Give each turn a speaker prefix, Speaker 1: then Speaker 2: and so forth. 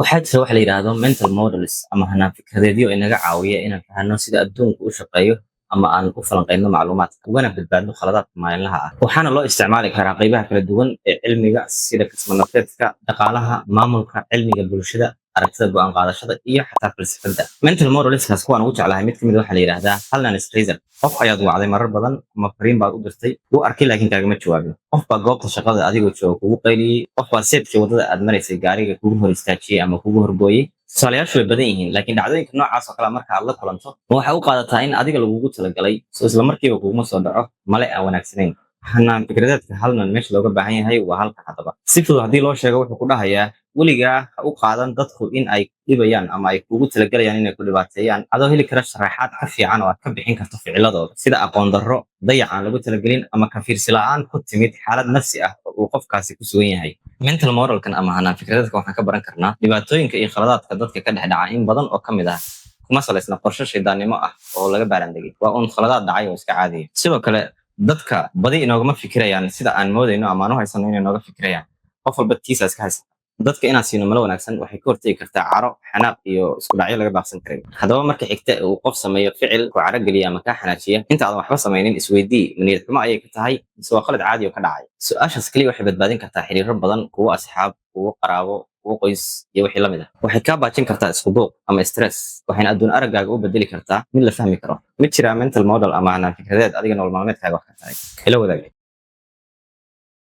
Speaker 1: Waxaa jira wax la yidhaahdo mental models ama hanaan fikradeedyo inaga caawiya inaan fahanno sida adduunku u shaqeeyo ama aan u falanqeyno macluumaadka, ugana badbaadno khaladaadka maalinlaha ah. Waxaana loo isticmaali karaa qaybaha kala duwan ee cilmiga, sida kasmo-nafeedka, dhaqaalaha, maamulka, cilmiga bulshada, aragtida go'aan qaadashada iyo xataa falsafada. Mental modelskaas kuwaan ugu jeclahay mid kamid waxaa la yidhaahdaa Halnan's Razor. Qof ayaad wacday marar badan ama fariin baad u dirtay, wuu arkay laakiin kaagama jawaabin. Qof baa goobta shaqada adigoo jooga kugu qayliyey. Qof baa seedkii waddada aad maraysay gaariga kugu hor istaajiyey ama kugu horgooyey. Tusaalayaashu way badan yihiin, laakiin dhacdooyinka noocaas oo kale marka aad la kulanto, ma waxay u qaadataa in adiga lagugu talagalay? Soo isla markiiba kuguma soo dhaco male aan wanaagsanayn? Hanaan fikradeedka Halnan meesha looga baahan yahay waa halka. Haddaba, si fudud haddii loo sheego, wuxuu ku dhahayaa: weligaa ha u qaadan dadku in ay dhibayaan ama ay kugu talagalayaan inay ku dhibaateeyaan, adoo heli kara sharaxaad ka fiican oo aad ka bixin karto ficiladooda, sida aqoon darro, dayac aan lagu talagelin ama ka fiirsi la'aan ku timid xaalad nafsi ah oo uu qofkaasi ku sugan yahay. Mental modelkan ama hanaan fikradeedka waxaan ka baran karnaa dhibaatooyinka iyo khaladaadka dadka ka dhex dhaca. In badan oo ka mid ah kuma salaysna qorshe shaydaannimo ah oo laga baaraandegay, waa uun khaladaad dhacay oo iska caadiya. Sidoo kale, dadka badi inoogama fikirayaan sida aan moodayno ama aan u haysano inay nooga fikirayaan. Qof walba tiisa iska haysta. Dadka inaan siino malo wanaagsan waxay ka hortegi kartaa caro, xanaaq iyo isku dhacyo laga baaqsan karay. Haddaba, marka xigta uu qof sameeyo ficil ku caro geliya ama kaa xanaajiya, inta aadan waxba samaynin isweydii: ma niyad xumo ayay ka tahay mise waa qalad caadi oo ka dhacay? Su-aashaas keliya waxay badbaadin kartaa xiriiro badan, kuwo asxaab, kuwo qaraabo, kuwo qoys iyo wixii la mid ah. Waxay kaa baajin kartaa isku buuq ama stress, waxayna adduun araggaaga u bedeli kartaa mid la fahmi karo. Mid jira mental model ama hanaan fikradeed adiga nolol maalmeedkaaga wax ka tahay? Ila wadaag.